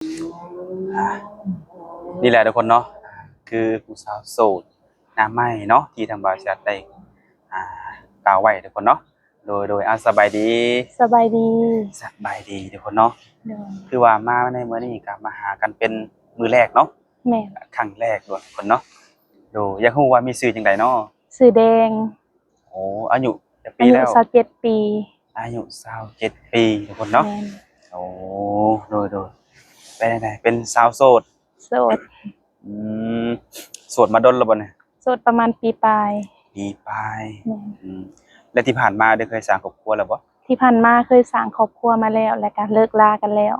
ອ່າ ນີ້ແຫຼະທຸກຄົນເນາະ ຄືຜູ້ສາວໂສດໜ້າໃໝ່ເນາະ ທີ່ທາງບ່າວແຊດໄດ້ ອ່າ ກ່າວໄວ້ທຸກຄົນເນາະ. ໂດຍ ໂດຍ ອ່າ ສະບາຍດີ. ສະບາຍດີ. ສະບາຍດີທຸກຄົນເນາະ. ໂດຍ. ຄືວ່າມາໃນມື້ນີ້ກໍມາຫາກັນເປັນມື້ແລກເນາະ. ແມ່ນ. ຄັ້ງແລກເນາະທຸກຄົນເນາະ. ໂດຍ ຢາກຮູ້ວ່າມີຊື່ຈັ່ງໃດເນາະ? ຊື່ແດງ. ໂອ້ ອາຍຸຈັກປີແລ້ວ? ອາຍຸຊາວເຈັດປີ. ອາຍຸຊາວເຈັດປີທຸກຄົນເນາະ. ແມ່ນ. ໂອ້ ໂດຍ ໂດຍ. ເປັນຈັ່ງໃດ ເປັນສາວໂສດ? ໂສດ. ອືມ ໂສດມາດົນແລ້ວບໍ່ນີ້? ໂສດປະມານປີປາຍ. ປີປາຍ. ແມ່ນ. ອືມ ແລະທີ່ຜ່ານມາໄດ້ເຄີຍສ້າງຄອບຄົວແລ້ວບໍ່? ທີ່ຜ່ານມາເຄີຍສ້າງຄອບຄົວມາແລ້ວ ແລ້ວກໍເລີກລາກັນແລ້ວ.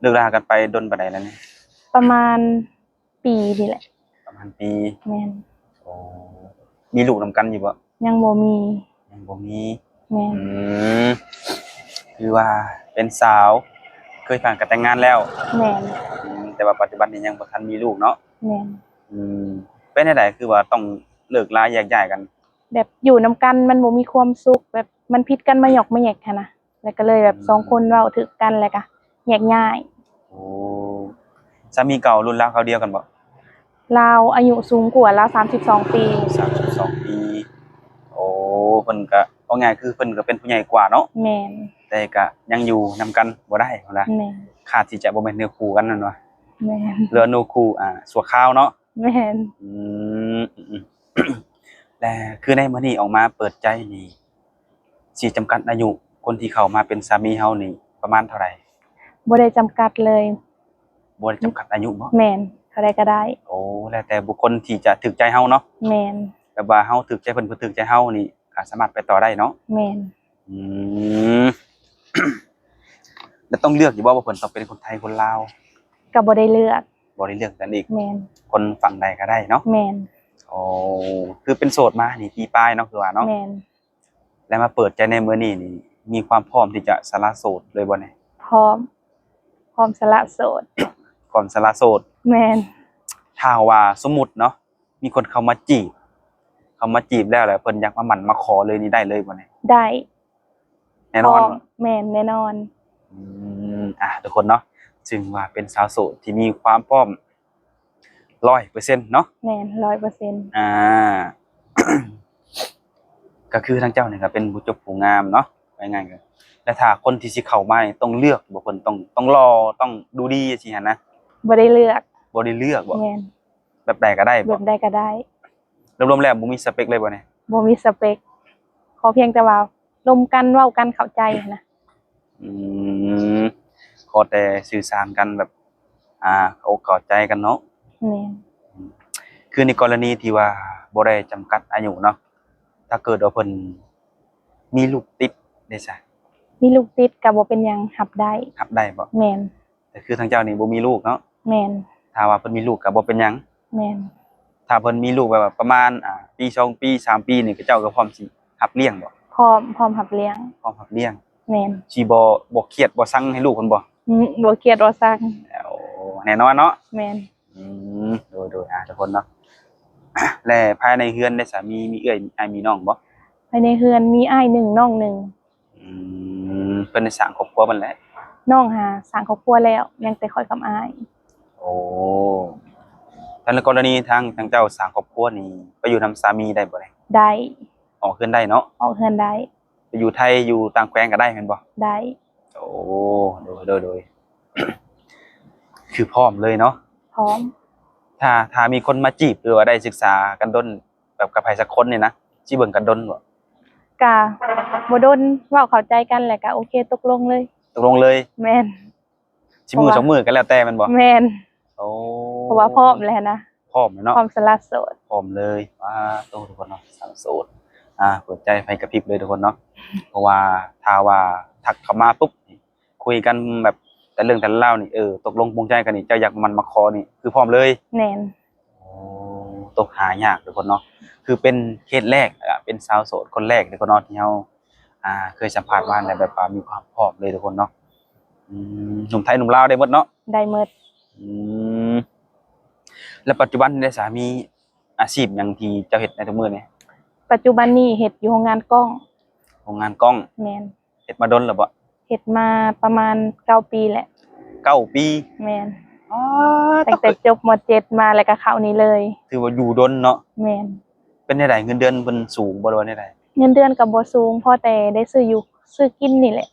ເລີກລາກັນໄປດົນປານໃດແລ້ວນີ້? ປະມານປີນີ້ແຫຼະ. ປະມານປີ. ແມ່ນ. ໂອ້ ມີລູກນຳກັນຢູ່ບໍ່? ຍັງບໍ່ມີ. ຍັງບໍ່ມີ. ແມ່ນ. ອືມ ຄືວ່າເປັນສາວ ເຄີຍຜ່ານການແຕ່ງງານແລ້ວ. ແມ່ນ. ອືມ ແຕ່ວ່າປັດຈຸບັນນີ້ຍັງບໍ່ທັນມີລູກເນາະ. ແມ່ນ. ອືມ ເປັນແນວໃດ ຄືວ່າຕ້ອງເລີກລາແຍກຍ້າຍກັນ? ແບບຢູ່ນຳກັນມັນບໍ່ມີຄວາມສຸກ ແບບມັນຜິດກັນມາຫຍອກມາແຫຍກຫັ້ນນະ ແລ້ວກໍເລີຍແບບ ອືມ ສອງຄົນເວົ້າຖືກກັນ ແລ້ວກໍແຍກຍ້າຍ. ໂອ້ ສາມີເກົ່າລຸ້ນລາວຄາວດຽວກັນບໍ່? ລາວອາຍຸສູງກວ່າລາວສາມສິບສອງປີ. ສາມສິບສອງປີ. ໂອ້ ເພິ່ນກໍ ເວົ້າງ່າຍຄືເພິ່ນກໍເປັນຜູ້ໃຫຍ່ກວ່າເນາະ. ແມ່ນ. ແຕ່ກໍຍັງຢູ່ນຳກັນບໍ່ໄດ້ຫັ້ນນະ. ແມ່ນ. ຂາດທີ່ຈະບໍ່ແມ່ນເນື້ອຄູ່ກັນຫັ້ນວ່າ. ແມ່ນ. ເຫຼືອເນື້ອຄູ່ ອ່າ ຊົ່ວຄາວເນາະ. ແມ່ນ. ອືມ ແລະ ຄືໃນມື້ນີ້ອອກມາເປີດໃຈນີ້ ຊິຈຳກັດອາຍຸຄົນທີ່ເຂົ້າມາເປັນສາມີເຮົານີ້ປະມານເທົ່າໃດ? ບໍ່ໄດ້ຈຳກັດເລີຍ. ບໍ່ໄດ້ຈຳກັດອາຍຸບໍ? ແມ່ນ ເທົ່າໃດກໍໄດ້. ໂອ້ ແລ້ວແຕ່ບຸກຄົນທີ່ຈະຖືກໃຈເຮົາເນາະ. ແມ່ນ. ແບບວ່າເຮົາຖືກໃຈເພິ່ນ ເພິ່ນຖືກໃຈເຮົານີ້ ກໍສາມາດໄປຕໍ່ໄດ້ເນາະ. ແມ່ນ. ອືມ ແລ້ວຕ້ອງເລືອກຢູ່ບໍ່ວ່າເພິ່ນຕ້ອງເປັນຄົນໄທຄົນລາວ? ກໍບໍ່ໄດ້ເລືອກ. ບໍ່ໄດ້ເລືອກກັນອີກ. ແມ່ນ. ຄົນຝັ່ງໃດກໍໄດ້ເນາະ. ແມ່ນ. ໂອ້ ຄືເປັນໂສດມານີ້ປີປາຍເນາະ ຄືວ່າເນາະ. ແມ່ນ. ແລະມາເປີດໃຈໃນມື້ນີ້ນີ້ ມີຄວາມພ້ອມທີ່ຈະສະຫຼະໂສດເລີຍບໍ່ນີ້? ພ້ອມ ພ້ອມສະຫຼະໂສດ. ພ້ອມສະຫຼະໂສດ. ແມ່ນ. ຖ້າວ່າສົມມຸດເນາະ ມີຄົນເຂົ້າມາຈີບ ເຂົ້າມາຈີບແລ້ວ ແລ້ວເພິ່ນຢາກມາໝັ້ນມາຂໍເລີຍນີ້ ໄດ້ເລີຍບໍ່ນີ້? ໄດ້. ແນ່ນອນ. ພ້ອມ. ແມ່ນ ແນ່ນອນ. ອືມ ອ່າ ທຸກຄົນເນາະ ຊຶ່ງວ່າເປັນສາວໂສດທີ່ມີຄວາມພ້ອມ ຮ້ອຍເປີເຊັນເນາະ. ແມ່ນ ຮ້ອຍເປີເຊັນ. ອ່າ ກໍຄືທາງເຈົ້ານີ້ກໍເປັນຜູ້ຈົບຜູ້ງາມເນາະ ວ່າງ່າຍໆ ແລ້ວຖ້າຄົນທີ່ຊິເຂົ້າມານີ້ຕ້ອງເລືອກບໍ່? ເພິ່ນຕ້ອງ ຕ້ອງຫຼໍ່ ຕ້ອງດູດີຈັ່ງຊີ້ຫັ້ນນະ. ບໍ່ໄດ້ເລືອກ. ບໍ່ໄດ້ເລືອກບໍ? ແມ່ນ. ແບບໃດກໍໄດ້ບໍ? ແບບໃດກໍໄດ້. ລວມໆແລ້ວບໍ່ມີສະເປັກເລີຍບໍນີ້? ບໍ່ມີສະເປັກ. ຂໍພຽງແຕ່ວ່າລົມກັນ ເວົ້າກັນ ເຂົ້າໃຈຫັ້ນນະ. ອືມ ຂໍແຕ່ສື່ສານກັນແບບ ອ່າ ເຂົ້າອົກເຂົ້າໃຈກັນເນາະ. ແມ່ນ. ຄືໃນກໍລະນີທີ່ວ່າບໍ່ໄດ້ຈຳກັດອາຍຸເນາະ ຖ້າເກີດວ່າເພິ່ນມີລູກຕິດເດຊະ? ມີລູກຕິດກໍບໍ່ເປັນຫຍັງ ຮັບໄດ້. ຮັບໄດ້ບໍ? ແມ່ນ. ແຕ່ຄືທາງເຈົ້ານີ້ບໍ່ມີລູກເນາະ? ແມ່ນ. ຖ້າວ່າເພິ່ນມີລູກກໍບໍ່ເປັນຫຍັງ? ແມ່ນ. ຖ້າເພິ່ນມີລູກແບບວ່າປະມານ ອ່າ ປີ ສອງປີ ສາມປີນີ້ ເຈົ້າກໍພ້ອມຊິຮັບລ້ຽງບໍ? ພ້ອມ ພ້ອມຮັບລ້ຽງ. ພ້ອມຮັບລ້ຽງ. ແມ່ນ. ຊິບໍ່ ບໍ່ຄຽດບໍ່ຊັງໃຫ້ລູກເພິ່ນບໍ? ອືມ ບໍ່ຄຽດບໍ່ຊັງ. ໂອ້ ແນ່ນອນເນາະ? ແມ່ນ. ອືມ ໂດຍໆ ອ່າ ທຸກຄົນເນາະ ແລະ ພາຍໃນເຮືອນເດຊະ ມີ ມີເອື້ອຍ ມີອ້າຍ ມີນ້ອງບໍ່? ພາຍໃນເຮືອນມີອ້າຍໜຶ່ງ ນ້ອງໜຶ່ງ. ອືມ ເພິ່ນໄດ້ສ້າງຄອບຄົວເພິ່ນແລ້ວ? ນ້ອງຫາສ້າງຄອບຄົວແລ້ວ ຍັງແຕ່ຂ້ອຍກັບອ້າຍ. ໂອ້ ຖ້າໃນກໍລະນີທາງ ທາງເຈົ້າສ້າງຄອບຄົວນີ້ ໄປຢູ່ນຳສາມີໄດ້ບໍ່ນີ້? ໄດ້. ອອກເຮືອນໄດ້ເນາະ? ອອກເຮືອນໄດ້. ໄປຢູ່ໄທ ຢູ່ຕ່າງແຂວງກໍໄດ້ແມ່ນບໍ່? ໄດ້. ໂອ້ ໂດຍ ໂດຍ ໂດຍ ຄືພ້ອມເລີຍເນາະ? ພ້ອມ. ຖ້າ ຖ້າມີຄົນມາຈີບ ຫຼືວ່າໄດ້ສຶກສາກັນດົນ ແບບກັບໃຜສັກຄົນນີ້ນະ ຊິເບິ່ງກັນດົນບໍ່? ກະບໍ່ດົນ ເວົ້າເຂົ້າໃຈກັນ ແລ້ວກະໂອເຄ ຕົກລົງເລີຍ. ຕົກລົງເລີຍ? ແມ່ນ. ຊິມື້ສອງມື້ກໍແລ້ວແຕ່ແມ່ນບໍ່? ແມ່ນ. ໂອ້ ເພາະວ່າພ້ອມແລ້ວນະ. ພ້ອມແລ້ວເນາະ? ພ້ອມສະຫຼະໂສດ. ພ້ອມເລີຍ. ປາໂຕ ທຸກຄົນເນາະ ສາວໂສດ ອ່າ ເປີດໃຈໄຟກະພິບເລີຍທຸກຄົນເນາະ ເພາະວ່າຖ້າວ່າທັກເຂົ້າມາປຸບ ຄຸຍກັນແບບແຕ່ເລື່ອງແຕ່ລາວນີ້ ເອີ ຕົກລົງປົງໃຈກັນນີ້ ເຈົ້າຢາກມາໝັ້ນມາຂໍນີ້ ຄືພ້ອມເລີຍ. ແມ່ນ. ໂອ້ ຕົກຫາຍາກທຸກຄົນເນາະ ຄືເປັນເຄສແລກ ແລ້ວກະເປັນສາວໂສດຄົນແລກທຸກຄົນເນາະ ທີ່ເຮົາ ອ່າ ເຄີຍສຳພາດມາ ແລ້ວແບບວ່າມີຄວາມພ້ອມເລີຍທຸກຄົນເນາະ. ອືມ ໜຸ່ມໄທໜຸ່ມລາວໄດ້ໝົດເນາະ? ໄດ້ໝົດ. ອືມ ແລ້ວປັດຈຸບັນນີ້ເດຊະ ມີອາຊີບຫຍັງທີ່ເຈົ້າເຮັດໃນທຸກມື້ນີ້? ປັດຈຸບັນນີ້ເຮັດຢູ່ໂຮງງານກ້ອງ. ໂຮງງານກ້ອງ? ແມ່ນ. ເຮັດມາດົນແລ້ວບໍ່? ເຮັດມາປະມານເກົ້າປີແລ້ວ. ເກົ້າປີ. ແມ່ນ. ອໍ ຕັ້ງແຕ່ຈົບ ມ.ເຈັດ ມາ ແລ້ວກໍເຂົ້ານີ້ເລີຍ. ຖືວ່າຢູ່ດົນເນາະ. ແມ່ນ. ເປັນແນວໃດ ເງິນເດືອນເພິ່ນສູງບໍ່ ຫຼືວ່າແນວໃດ? ເງິນເດືອນກໍບໍ່ສູງ ພໍແຕ່ໄດ້ຊື້ຢູ່ຊື້ກິນນີ້ແຫຼະ.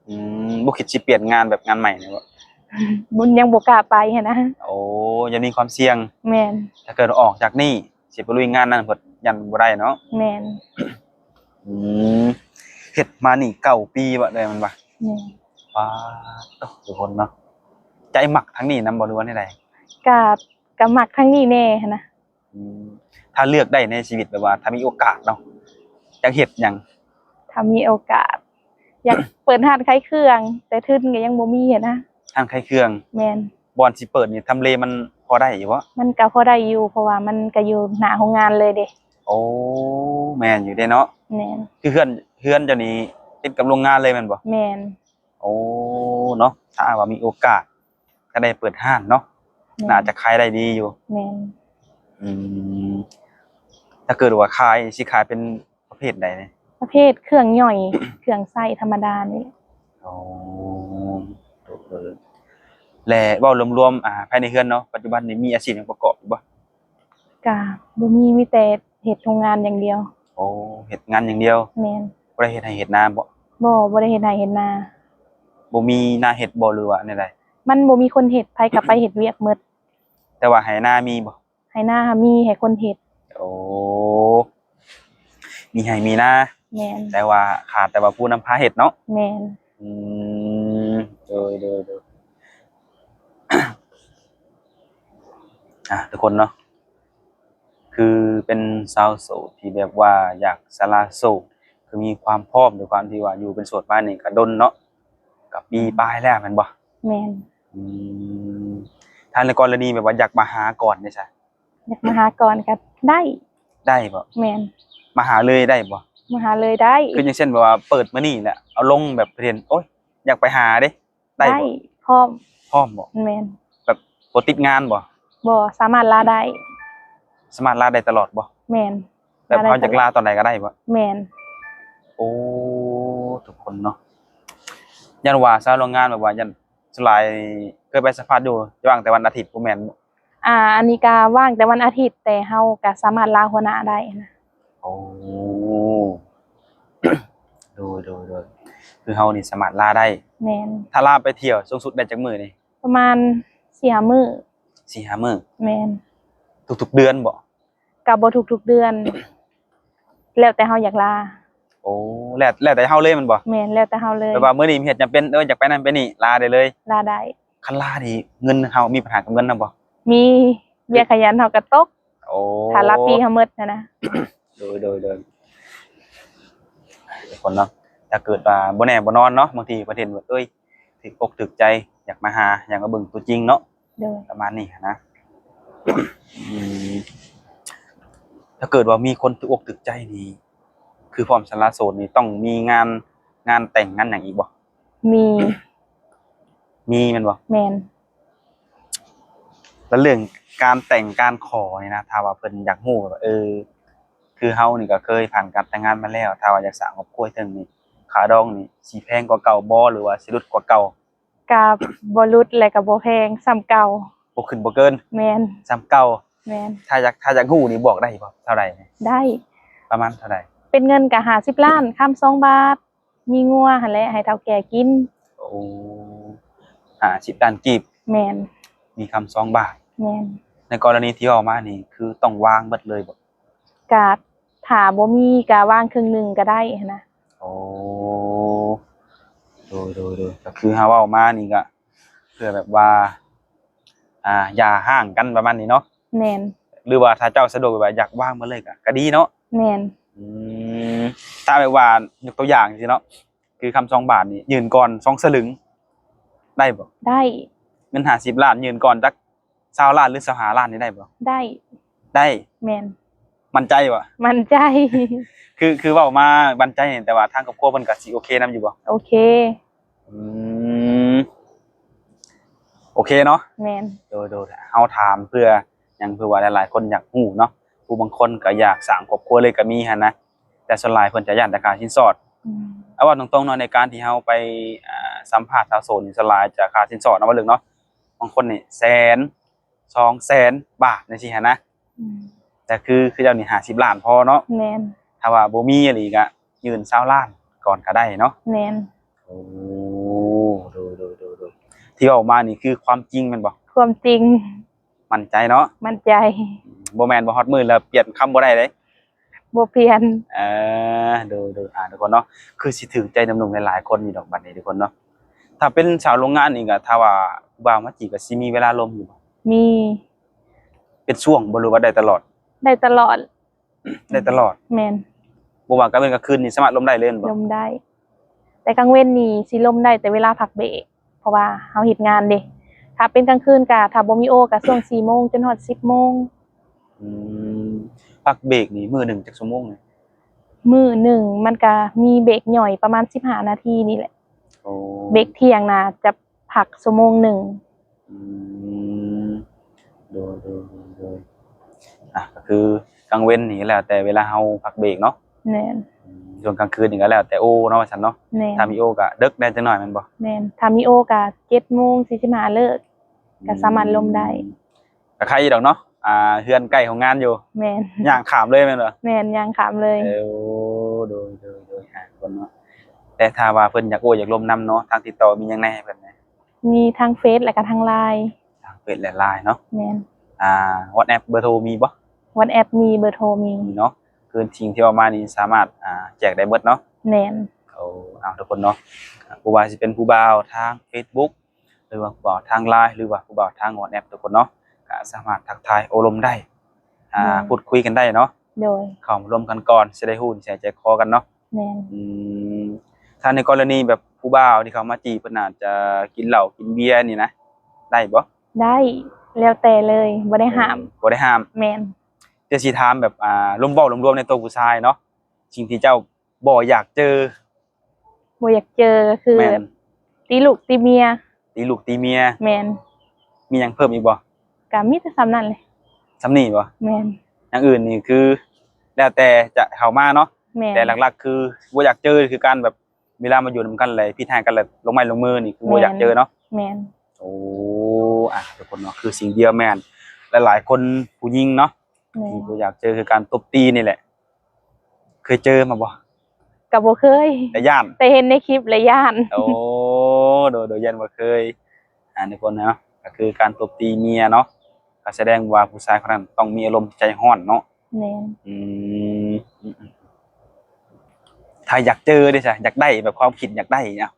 ອືມ ບໍ່ຄິດຊິປ່ຽນງານແບບງານໃໝ່ແມ່ນບໍ່? ບໍ່ ຍັງບໍ່ກ້າໄປຫັ້ນນະ. ໂອ້ ຢ້ານມີຄວາມສ່ຽງ. ແມ່ນ. ຖ້າເກີດອອກຈາກນີ້ຊິໄປລຸຍງານນັ້ນ ເພິ່ນຢ້ານບໍ່ໄດ້ເນາະ. ແມ່ນ. ອືມ ເຮັດມານີ້ເກົ້າປີບໍ່ ໄດ້ແມ່ນບໍ່? ແມ່ນ. ປາດໂທ້ ທຸກຄົນເນາະ ໃຈມັກທາງນີ້ນຳບໍ່ ຫຼືວ່າແນວໃດ? ກະ ກະມັກທາງນີ້ແດ່ຫັ້ນນະ. ອືມ ຖ້າເລືອກໄດ້ໃນຊີວິດ ແບບວ່າຖ້າມີໂອກາດເນາະ ຢາກເຮັດຫຍັງ? ຖ້າມີໂອກາດ ຢາກເປີດຮ້ານຂາຍເຄື່ອງ ແຕ່ທຶນກໍຍັງບໍ່ມີຫັ້ນນະ. ຮ້ານຂາຍເຄື່ອງ? ແມ່ນ. ບ່ອນຊິເປີດນີ້ ທຳເລມັນພໍໄດ້ຢູ່ບໍ່? ມັນກໍພໍໄດ້ຢູ່ ເພາະວ່າມັນກໍຢູ່ໜ້າໂຮງງານເລີຍເດ້. ໂອ້ ແມ່ນຢູ່ເດ້ເນາະ. ແມ່ນ. ຄືເຮືອນ ເຮືອນເຈົ້ານີ້ຕິດກັບໂຮງງານເລີຍແມ່ນບໍ່? ແມ່ນ. ໂອ້ ເນາະ ຖ້າຫາກວ່າມີໂອກາດກໍໄດ້ເປີດຮ້ານເນາະ. ແມ່ນ. ໜ້າຈະຂາຍໄດ້ດີຢູ່. ແມ່ນ. ອືມ ຖ້າເກີດວ່າຂາຍ ຊິຂາຍເປັນປະເພດໃດນີ້? ປະເພດເຄື່ອງຍ່ອຍ ເຄື່ອງໃຊ້ທຳມະດານີ້. ອໍ ໂດຍ ແລະ ເວົ້າລວມໆ ອາ ພາຍໃນເຮືອນເນາະ ປັດຈຸບັນນີ້ມີອາຊີບຫຍັງປະກອບຢູ່ບໍ່? ກະບໍ່ມີ ມີແຕ່ເຮັດໂຮງງານຢ່າງດຽວ. ໂອ້ ເຮັດງານຢ່າງດຽວ. ແມ່ນ. ບໍ່ໄດ້ເຮັດໄຮ່ເຮັດນາບໍ່? ບໍ່ ບໍ່ໄດ້ເຮັດໄຮ່ເຮັດນາ. ບໍ່ມີນາເຮັດບໍ່ ຫຼືວ່າແນວໃດ? ມັນບໍ່ມີຄົນເຮັດ ໃຜກໍໄປເຮັດວຽກໝົດ. ແຕ່ວ່າໄຮ່ນາມີບໍ່? ໄຮ່ນາມີ ໃຫ້ຄົນເຮັດ. ໂອ້ ມີໄຮ່ມີນາ. ແມ່ນ. ແຕ່ວ່າຂາດແຕ່ວ່າຜູ້ນຳພາເຮັດເນາະ. ແມ່ນ. ອືມ ໂດຍ ໂດຍ ໂດຍ ອ່າ ທຸກຄົນເນາະ ຄືເປັນຊາວໂສດທີ່ແບບວ່າຢາກສະຫຼະໂສດ ຄືມີຄວາມພ້ອມ ດ້ວຍຄວາມທີ່ວ່າຢູ່ເປັນໂສດມານີ້ກໍດົນເນາະ ກໍປີປາຍແລ້ວແມ່ນບໍ່? ແມ່ນ. ອືມ ຖ້າໃນກໍລະນີແບບວ່າຢາກມາຫາກ່ອນເດຊະ? ຢາກມາຫາກ່ອນກໍໄດ້. ໄດ້ບໍ່? ແມ່ນ. ມາຫາເລີຍໄດ້ບໍ່? ມາຫາເລີຍໄດ້. ຄືຢ່າງເຊັ່ນແບບວ່າເປີດມື້ນີ້ແຫຼະ ເອົາລົງແບບເຫັນ ໂອ້ຍ ຢາກໄປຫາເດ້ ໄດ້ບໍ່? ໄດ້ ພ້ອມ. ພ້ອມບໍ່? ແມ່ນ. ແບບບໍ່ຕິດງານບໍ່? ບໍ່ ສາມາດລາໄດ້. ສາມາດລາໄດ້ຕະຫຼອດບໍ່? ແມ່ນ. ແບບເຮົາຢາກລາຕອນໃດກໍໄດ້ບໍ່? ແມ່ນ. ໂອ້ ທຸກຄົນເນາະ ຢ້ານວ່າຊາວໂຮງງານແບບວ່າ ຢ້ານ ສ່ວນຫຼາຍເຄີຍໄປສຳພາດຢູ່ ວ່າງແຕ່ວັນອາທິດບໍ່ແມ່ນບໍ່? ອ່າ ອັນນີ້ກະວ່າງແຕ່ວັນອາທິດ ແຕ່ເຮົາກະສາມາດລາຫົວໜ້າໄດ້ນະ. ໂອ້ ໂດຍ ໂດຍ ໂດຍ ຄືເຮົານີ້ສາມາດລາໄດ້. ແມ່ນ. ຖ້າລາໄປທ່ຽວສູງສຸດໄດ້ຈັກມື້ນີ້? ປະມານສີ່ຫ້າມື້. ສີ່ຫ້າມື້. ແມ່ນ. ທຸກໆເດືອນບໍ່? ກະບໍ່ທຸກໆເດືອນ ແລ້ວແຕ່ເຮົາຢາກລາ. ໂອ້ ແລ້ວ ແລ້ວແຕ່ເຮົາເລີຍແມ່ນບໍ່? ແມ່ນ ແລ້ວແຕ່ເຮົາເລີຍ. ແບບວ່າມື້ນີ້ມີເຫດຈຳເປັນ ເອີ ຢາກໄປນັ້ນໄປນີ້ ລາໄດ້ເລີຍ? ລາໄດ້. ຄັນລານີ້ເງິນເຮົາມີບັນຫາກັບເງິນນຳບໍ່? ມີ. ເວຍຂະຫຍັນເຮົາກໍຕົກ. ໂອ້ ຖ້າລາປີເຮົາໝົດຫັ້ນນະ. ໂດຍ ໂດຍ ໂດຍ ທຸກຄົນເນາະ ຖ້າເກີດວ່າບໍ່ແນ່ບໍ່ນອນເນາະ ບາງທີປະເທດ ເອີຍ ຖືກອົກຖືກໃຈ ຢາກມາຫາ ຢາກມາເບິ່ງຕົວຈິງເນາະ. ໂດຍ. ປະມານນີ້ຫັ້ນນະ. ອືມ ຖ້າເກີດວ່າມີຄົນຖືກອົກຖືກໃຈນີ້ ຄືພ້ອມສະຫຼະໂສດນີ້ ຕ້ອງມີງານ ງານແຕ່ງງານຫຍັງອີກບໍ່? ມີ. ມີແມ່ນບໍ່? ແມ່ນ. ແລ້ວເລື່ອງການແຕ່ງການຂໍນີ້ນະ ຖ້າວ່າເພິ່ນຢາກຮູ້ແບບວ່າ ເອີ ຄືເຮົານີ້ກໍເຄີຍຜ່ານການແຕ່ງງານມາແລ້ວ ຖ້າວ່າຢາກສ້າງຄອບຄົວເຖິງນີ້ ຄ່າດອງນີ້ຊິແພງກວ່າເກົ່າບໍ່ ຫຼືວ່າຊິຫຼຸດກວ່າເກົ່າ? ກະບໍ່ຫຼຸດ ແລະກະບໍ່ແພງ ສ່ຳເກົ່າ. ບໍ່ຂຶ້ນບໍ່ເກີນ. ແມ່ນ. ສ່ຳເກົ່າ. ແມ່ນ. ຖ້າຢາກ ຖ້າຢາກຮູ້ນີ້ບອກໄດ້ບໍ່? ເທົ່າໃດ? ໄດ້. ປະມານເທົ່າໃດ? ເປັນເງິນກະຫ້າສິບລ້ານ ຄຳສອງບາດ ມີງົວຫັ້ນແຫຼະ ໃຫ້ເຖົ້າແກ່ກິນ. ໂອ້ ຫ້າສິບລ້ານກີບ. ແມ່ນ. ມີຄຳສອງບາດ. ແມ່ນ. ໃນກໍລະນີທີ່ເວົ້າມານີ້ ຄືຕ້ອງວາງເບິດເລີຍບໍ່? ກະຖ້າບໍ່ມີກະວາງເຄິ່ງໜຶ່ງກະໄດ້ຫັ້ນນະ. ໂອ້ ໂດຍ ໂດຍ ໂດຍ ກໍຄືເຮົາເວົ້າມານີ້ກະເພື່ອແບບວ່າ ອ່າ ຢ່າຮ້າງກັນປະມານນີ້ເນາະ. ແມ່ນ. ຫຼືວ່າຖ້າເຈົ້າສະດວກແບບວ່າຢາກວາງມາເລີຍກະ ກະດີເນາະ. ແມ່ນ. ອືມ ຖ້າແບບວ່າຍົກຕົວຢ່າງຊີ້ເນາະ ຄືຄຳສອງບາດນີ້ ຍື່ນກ່ອນສອງສະຫຼຶງໄດ້ບໍ່? ໄດ້. ເງິນຫ້າສິບລ້ານ ຍື່ນກ່ອນຈັກ ຊາວລ້ານ ຫຼື ຊາວຫ້າລ້ານນີ້ໄດ້ບໍ່? ໄດ້. ໄດ້. ແມ່ນ. ໝັ້ນໃຈບໍ່? ໝັ້ນໃຈ. ຄື ຄືເວົ້າມາໝັ້ນໃຈ ແຕ່ວ່າທາງຄອບຄົວເພິ່ນກໍຊິໂອເຄນຳຢູ່ບໍ່? ໂອເຄ. ອືມ ໂອເຄເນາະ. ແມ່ນ. ໂດຍ ໂດຍ ເຮົາຖາມເພື່ອຫຍັງ ເພື່ອວ່າຫຼາຍໆຄົນຢາກຮູ້ເນາະ ຜູ້ບາງຄົນກໍຢາກສ້າງຄອບຄົວເລີຍກໍມີຫັ້ນນະ ແຕ່ສ່ວນຫຼາຍເພິ່ນຈະຢ້ານແຕ່ຄ່າສິນສອດ. ອືມ ເອົາເວົ້າຕົງໆເນາະ ໃນການທີ່ເຮົາໄປ ອ່າ ສຳພາດສາວໂສດນີ້ ສ່ວນຫຼາຍຈະຄ່າສິນສອດເນາະ ບໍ່ເລິກເນາະ ບາງຄົນນີ້ແສນ ສອງແສນບາດ ຈັ່ງຊີ້ຫັ້ນນະ. ອືມ ແຕ່ຄື ຄືເຈົ້ານີ້ ຫ້າສິບລ້ານພໍເນາະ. ແມ່ນ. ຖ້າວ່າບໍ່ມີອີ່ຫຼີກະຍື່ນຊາວລ້ານກ່ອນກະໄດ້ເນາະ. ແມ່ນ. ໂອ້ ໂດຍ ໂດຍ ໂດຍ ໂດຍ ທີ່ເວົ້າມານີ້ຄືຄວາມຈິງແມ່ນບໍ່? ຄວາມຈິງ. ໝັ້ນໃຈເນາະ? ໝັ້ນໃຈ. ບໍ່ແມ່ນວ່າຮອດມື້ແລ້ວປ່ຽນຄຳບໍ່ໄດ້ເດ້. ບໍ່ປ່ຽນ. ເອີ ໂດຍ ໂດຍ ອ່າ ທຸກຄົນເນາະ ຄືຊິຖືກໃຈໜຸ່ມໆຫຼາຍໆຄົນຢູ່ດອກບັດນີ້ທຸກຄົນເນາະ. ຖ້າເປັນສາວໂຮງງານນີ້ກະ ຖ້າວ່າຜູ້ບ່າວມາຈີບກະຊິມີເວລາລົມຢູ່ບໍ່? ມີ. ເປັນຊ່ວງບໍ່ ຫຼືວ່າໄດ້ຕະຫຼອດ? ໄດ້ຕະຫຼອດ. ໄດ້ຕະຫຼອດ. ແມ່ນ. ບໍ່ວ່າກາງເວັນກາງຄືນນີ້ສາມາດລົມໄດ້ເລີຍແມ່ນບໍ່? ລົມໄດ້ ແຕ່ກາງເວັນນີ້ຊິລົມໄດ້ແຕ່ເວລາພັກເບຣກ ເພາະວ່າເຮົາເຮັດງານເດ້. ຖ້າເປັນກາງຄືນກະ ຖ້າບໍ່ມີໂອ ກະຊ່ວງສີ່ໂມງຈົນຮອດສິບໂມງ. ອືມ ພັກເບຣກນີ້ມື້ໜຶ່ງຈັກຊົ່ວໂມງ? ມື້ໜຶ່ງມັນກະມີເບຣກຫຍ່ອຍປະມານສິບຫ້ານາທີນີ້ແຫຼະ. ໂອ້ ເບຣກທ່ຽງນະຈະພັກຊົ່ວໂມງໜຶ່ງ. ອືມ ໂດຍ ໂດຍ ໂດຍ ໂດຍ ອ່ະ ກະຄືກາງເວັນນີ້ກະແລ້ວແຕ່ເວລາເຮົາພັກເບຣກເນາະ. ແມ່ນ. ອືມ ຊ່ວງກາງຄືນນີ້ກະແລ້ວແຕ່ໂອເນາະ ວ່າຊັ້ນເນາະ. ແມ່ນ. ຖ້າມີໂອກະເດິກແດ່ຈັກໜ້ອຍແມ່ນບໍ່? ແມ່ນ. ຖ້າມີໂອກະເຈັດໂມງສີ່ສິບຫ້າເລີກ ກະສາມາດລົມໄດ້. ອືມ ກະໄຄຢູ່ດອກເນາະ ອ່າ ເຮືອນໃກ້ໂຮງງານຢູ່. ແມ່ນ. ຍ່າງຂ້າມເລີຍແມ່ນບໍ່? ແມ່ນ ຍ່າງຂ້າມເລີຍ. ເອີ ໂດຍ ໂດຍ ໂດຍ ອ່າ ຄົນເນາະ ແຕ່ຖ້າວ່າເພິ່ນຢາກໂອ້ຢາກລົມນຳເນາະ ທາງຕິດຕໍ່ມີຫຍັງແດ່ໃຫ້ເພິ່ນແດ່? ມີທາງເຟສ ແລະກະທາງລາຍ. ທາງເຟສ ແລະ ລາຍເນາະ. ແມ່ນ. ອ່າ ວັອດແອັບ ເບີໂທມີບໍ່? ວັອດແອັບ ມີ ເບີໂທມີ. ມີເນາະ ຄືສິ່ງທີ່ເວົ້າມານີ້ສາມາດ ອ່າ ແຈກໄດ້ເບິດເນາະ. ແມ່ນ. ໂອ້ ເອົາ ທຸກຄົນເນາະ ບໍ່ວ່າຊິເປັນຜູ້ບ່າວທາງເຟສບຸກ ຫຼືວ່າຜູ້ບ່າວທາງລາຍ ຫຼືວ່າຜູ້ບ່າວທາງວັອດແອັບ ທຸກຄົນເນາະ ກະສາມາດທັກທາຍໂອ້ລົມໄດ້ ອ່າ ແມ່ນ ພູດຄຸຍກັນໄດ້ເນາະ. ໂດຍ. ເຂົ້າມາລົມກັນກ່ອນ ຊິໄດ້ຮູ້ນິໄສໃຈຄໍກັນເນາະ. ແມ່ນ. ອືມ ຖ້າໃນກໍລະນີແບບຜູ້ບ່າວທີ່ເຂົ້າມາຈີບ ເພິ່ນອາດຈະກິນເຫຼົ້າກິນເບຍນີ້ນະ ໄດ້ບໍ່? ໄດ້ ແລ້ວແຕ່ເລີຍ ບໍ່ໄດ້ຫ້າມ. ເອີ ບໍ່ໄດ້ຫ້າມ. ແມ່ນ. ແຕ່ຊິຖາມແບບ ອ່າ ລວມເວົ້າລວມໆໃນໂຕຜູ້ຊາຍເນາະ ສິ່ງທີ່ເຈົ້າ ບໍ່ຢາກເຈີ. ບໍ່ຢາກເຈີກະຄື ແມ່ນ ແບບ ຕີລູກຕີເມຍ. ຕີລູກຕີເມຍ. ແມ່ນ. ມີຫຍັງເພີ່ມອີກບໍ່? ກະມີແຕ່ສ່ຳນັ້ນແຫຼະ. ສ່ຳນີ້ບໍ່? ແມ່ນ. ຢ່າງອື່ນນີ້ຄືແລ້ວແຕ່ຈະເຂົ້າມາເນາະ. ແມ່ນ. ແຕ່ຫຼັກໆຄືບໍ່ຢາກເຈີ ຄືການແບບເວລາມາຢູ່ນຳກັນແລ້ວຜິດຮ້າຍກັນແລ້ວລົງໄມ້ລົງມືນີ້ຄືບໍ່ຢາກເຈີເນາະ. ແມ່ນ. ໂອ້ ອ່ະ ທຸກຄົນເນາະ ຄືສິ່ງດຽວແມ່ນ ຫຼາຍໆຄົນຜູ້ຍິງເນາະ ແມ່ນ ທີ່ບໍ່ຢາກເຈີ ຄືການຕົບຕີນີ້ແຫຼະ. ເຄີຍເຈີມາບໍ່? ກະບໍ່ເຄີຍ. ແຕ່ຢ້ານ. ແຕ່ເຫັນໃນຄລິບແລ້ວຢ້ານ. ໂອ້ ໂດຍ ໂດຍ ຢ້ານບໍ່ເຄີຍ. ອ່າ ທຸກຄົນເນາະ ກະຄືການຕົບຕີເມຍເນາະ ກະສະແດງວ່າຜູ້ຊາຍຄົນນັ້ນຕ້ອງມີອາລົມໃຈຮ້ອນເນາະ. ແມ່ນ. ອືມ ອືມ ອືມ ຖ້າຢາກເຈີເດ້ຊະ ຢາກໄດ້ ແບບຄວາມຄິດຢາກໄດ້ນະ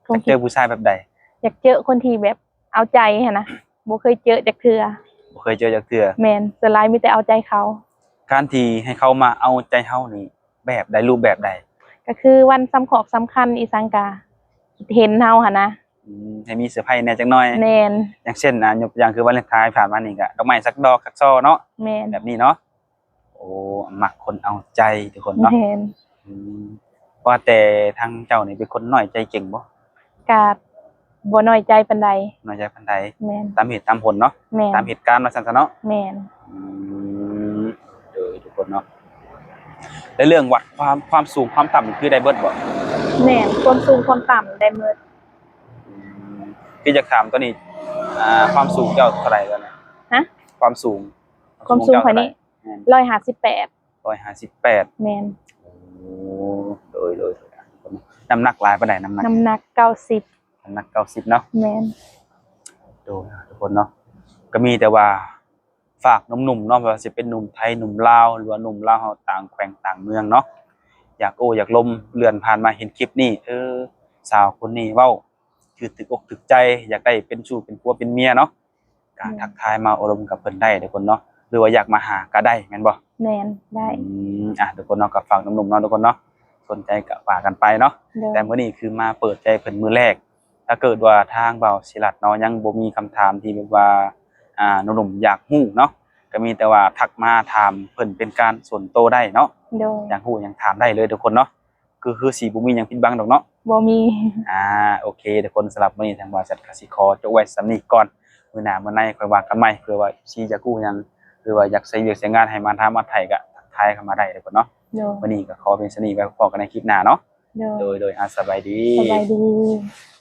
ຢາກເຈີຜູ້ຊາຍແບບໃດ? ຢາກເຈີຄົນທີ່ແບບເອົາໃຈຫັ້ນນະ ບໍ່ເຄີຍເຈີຈັກເທື່ອ. ບໍ່ເຄີຍເຈີຈັກເທື່ອ. ແມ່ນ. ສ່ວນຫຼາຍມີແຕ່ເອົາໃຈເຂົາ. ການທີ່ໃຫ້ເຂົາມາເອົາໃຈເຮົານີ້ ແບບໃດ ຮູບແບບໃດ? ກະຄືວັນສຳຄອກສຳຄັນອີ່ສັງກະເຫັນເຮົາຫັ້ນນະ. ອືມ ໃຫ້ມີເຊີໄພແດ່ຈັກໜ້ອຍ. ແມ່ນ. ຢ່າງເຊັ່ນ ອ່າ ຍົກຕົວຢ່າງຄືວາເລັນທາຍຜ່ານມານີ້ກະ ດອກໄມ້ສັກດອກສັກຊ່ອເນາະ. ແມ່ນ. ແບບນີ້ເນາະ. ໂອ້ ມັກຄົນເອົາໃຈທຸກຄົນເນາະ. ແມ່ນ. ອືມ ວ່າແຕ່ທາງເຈົ້ານີ້ເປັນຄົນນ້ອຍໃຈເກັ່ງບໍ່? ກະບໍ່ນ້ອຍໃຈປານໃດ. ນ້ອຍໃຈປານໃດ. ແມ່ນ. ຕາມເຫດຕາມຜົນເນາະ. ແມ່ນ. ຕາມເຫດການວ່າຊັ້ນຊະເນາະ. ແມ່ນ. ອືມ ໂດຍ ທຸກຄົນເນາະ ແລະເລື່ອງວັດຄວາມ ຄວາມສູງຄວາມຕ່ຳນີ້ຄືໄດ້ເບິດບໍ່? ແມ່ນ. ຄວາມສູງຄວາມຕ່ຳໄດ້ເໝິດ. ອືມ ຄືຢາກຖາມໂຕນີ້ ອ່າ ຄວາມສູງເຈົ້າເທົ່າໃດຕອນນີ້? ຮະ? ຄວາມສູງ. ຄວາມສູງຂ້ອຍນີ້ ແມ່ນ ຮ້ອຍຫ້າສິບແປດ. ຮ້ອຍຫ້າສິບແປດ. ແມ່ນ. ໂອ້ ໂດຍ ໂດຍ ໂດຍ ນ້ຳໜັກຫຼາຍປານໃດ? ນ້ຳໜັກ ນ້ຳໜັກເກົ້າສິບ. ນ້ຳໜັກເກົ້າສິບເນາະ. ແມ່ນ. ໂດຍ ທຸກຄົນເນາະ ກະມີແຕ່ວ່າຝາກໜຸ່ມໆເນາະ ບໍ່ວ່າຊິເປັນໜຸ່ມໄທ ໜຸ່ມລາວ ຫຼືວ່າໜຸ່ມລາວເຮົາຕ່າງແຂວງຕ່າງເມືອງເນາະ ຢາກໂອ້ຢາກລົມ ເລື່ອນຜ່ານມາເຫັນຄລິບນີ້ ເອີ ສາວຄົນນີ້ເວົ້າ ຄືຖືກອົກຖືກໃຈ ຢາກໄດ້ເປັນຊູ້ເປັນຜົວເປັນເມຍເນາະ ກະ ແມ່ນ ທັກທາຍມາໂອ້ລົມກັບເພິ່ນໄດ້ທຸກຄົນເນາະ ຫຼືວ່າຢາກມາຫາກະໄດ້ແມ່ນບໍ່? ແມ່ນ ໄດ້. ອືມ ອ່ະ ທຸກຄົນເນາະ ກະຝາກໜຸ່ມໆເນາະ ທຸກຄົນເນາະ ສົນໃຈກະວ່າກັນໄປເນາະ. ໂດຍ. ແຕ່ມື້ນີ້ຄືມາເປີດໃຈເພິ່ນມື້ແລກ ຖ້າເກີດວ່າທາງບ່າວສີລັດເນາະ ຍັງບໍ່ມີຄຳຖາມທີ່ແບບວ່າ ອ່າ ໜຸ່ມໆຢາກຮູ້ເນາະ ກະມີແຕ່ວ່າທັກມາຖາມເພິ່ນເປັນການສ່ວນໂຕໄດ້ເນາະ. ໂດຍ. ຢາກຮູ້ຫຍັງຖາມໄດ້ເລີຍທຸກຄົນເນາະ. ຄື ຄືຊິບໍ່ມີຫຍັງປິດບັງດອກເນາະ. ບໍ່ມີ. ອ່າ ໂອເຄ ທຸກຄົນ ສຳລັບມື້ນີ້ທາງບ່າວສັດກະຊິຂໍຈົບໄວ້ສ່ຳນີ້ກ່ອນ ມື້ໜ້າມື້ໃນຄ່ອຍວ່າກັນໃໝ່ ເພື່ອວ່າ ເອັຟ ຊີ ຢາກຮູ້ຫຍັງ ຫຼືວ່າຢາກໃຊ້ວຽກໃຊ້ງານໃຫ້ມາຖາມມາໄຖ່ກະທັກທາຍເຂົ້າມາໄດ້ທຸກຄົນເນາະ. ໂດຍ. ມື້ນີ້ກະຂໍພຽງສ່ຳນີ້ ໄວ້ພົບກັນໃນຄລິບໜ້າເນາະ. ໂດຍ. ໂດຍ ໂດຍ ອ່າ ສະບາຍດີ. ສະບາຍດີ.